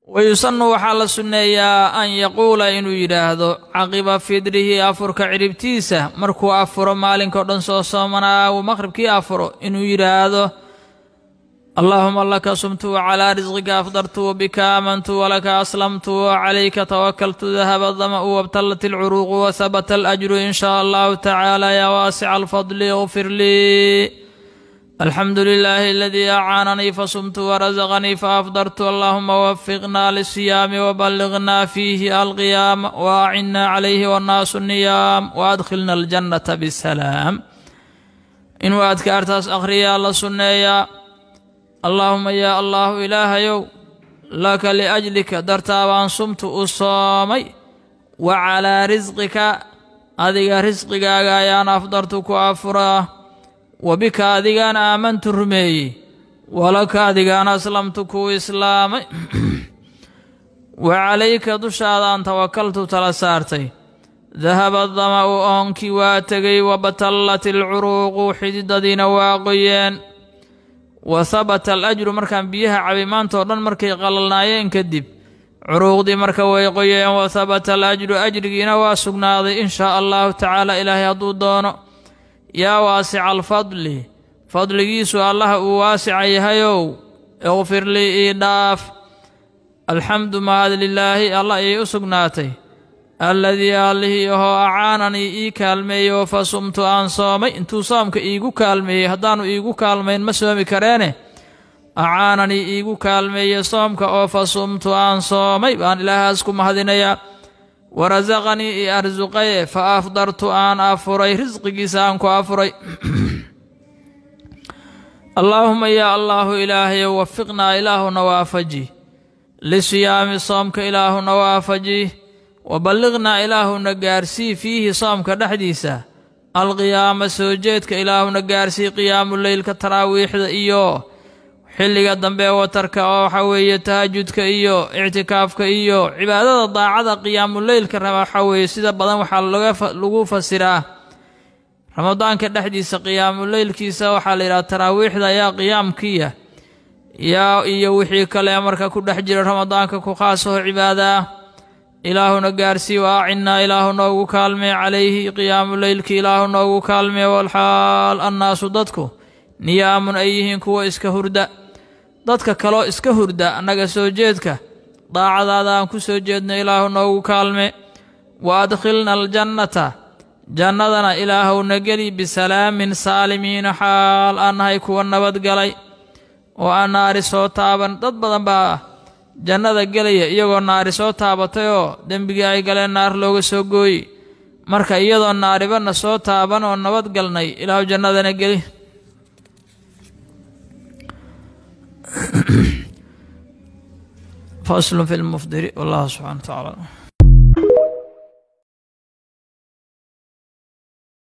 Wayusanu waxaa la sunneeyaa an yaquula inuu yidhaahdo caqiba fidrihi afurka ciribtiisa markuu afuro maalinkao dhan soo soomanaa uu maqhribkii afuro inuu yidhaahdo allaahuma laka sumtu wacalaa risqika afdartu wabika aamantu walaka aslamtu wacalayka tawakaltu dahaba dama'u wabtallat alcuruuqu wahabata alajru in shaa allahu tacaala yaa waasica alfadli ikfir lii alxamdu lilaahi aladii acaananii fasumtu warasaqanii faafdartu allaahuma wafiqnaa lisiyaami waballignaa fiihi alqiyaama waacinnaa calayhi wannaasu niyaam waadkhilna aljannata bisalaam. Inuu adkaartaas akhriyaa la sunneeyaa. Allaahuma yaa allaahu ilaahayow laka liajlika dartaa baan sumtu u soomay wa calaa risqika adiga risqigaaga ayaan afdartu ku afuraa wa bika adigaan aamantu rumeeyey walaka adigaan aslamtu kuu islaamay wa calayka dushaadaan tawakaltu tala saartay dahaba dama'u oonkii waa tegey wabatallat alcuruuqu xididadiina waa qoyeen wa habata alajru markaan biyaha cabay maantao dhan markay qalalnaayeen kadib curuuqdii marka way qoyeen wa habata alajru ajrigiina waa sugnaaday in shaa allahu tacaala ilaahay hadduu doono. Yaa waasica alfadli fadligiisu allaha uu waasica yahayow ikfir lii ii dhaaf. Alxamdu mahad lilaahi allah ayay u sugnaatay alladii allihii ahoo acaananii ii kaalmeeyey oo fa sumtu aan soomay. Intuu soomka iigu kaalmeeyey haddaanu iigu kaalmayn ma soomi kareene. Acaananii iigu kaalmeeyey soomka oo fa sumtu aan soomay baan ilaahaas ku mahadinayaa. Warasaqanii i arsuqaye fa afdartu aan afuray risqigiisa aan ku afuray. Allaahuma yaa allaahu ilaahayow wafiqnaa ilaahuna waafaji lisiyaami soomka ilaahuna waafaji waballiqnaa ilaahuna gaarsii fiihi soomka dhexdiisa alqiyaama soo jeedka ilaahuna gaarsii qiyaamuleylka taraawiixda iyo xilliga dambe watarka oo waxaa weeye tahajudka iyo ictikaafka iyo cibaadada daacada qiyaamuleylka waxaa weeye sida badan waxaa lagu fasiraa ramadaanka dhexdiisa qiyaamuleylkiisa waxaa la yidhaha taraawiixda ayaa qiyaamkiya yaa iyo wixii kale marka ku dhex jira ramadaanka ku khaasaho cibaada ah. Ilaahuna gaarsii wa acinnaa ilaahu noogu kaalmee calayhi qiyaamuleylki ilaahu noogu kaalmee walxaal annaasu dadku niyaamun ay yihiin kuwa iska hurda. Dadka kaloo iska hurda annaga soo jeedka daacadaada aan ku soo jeedna ilaahu noogu kaalme. Wa adkhilna aljannata jannadana ilaahowna geli bisalaamin saalimiina xaal aan nahay kuwa nabadgalay oo aan naari soo taaban. Dad badan baa jannada gelaya iyagoo naari soo taabatay oo dembigii ay galeen naar looga soo gooyey. Marka iyadoo naaribana soo taaban oo nabadgalnay ilaahu jannadana geli. Faslun fi lmufdiri wallahu subxana wa tacaala.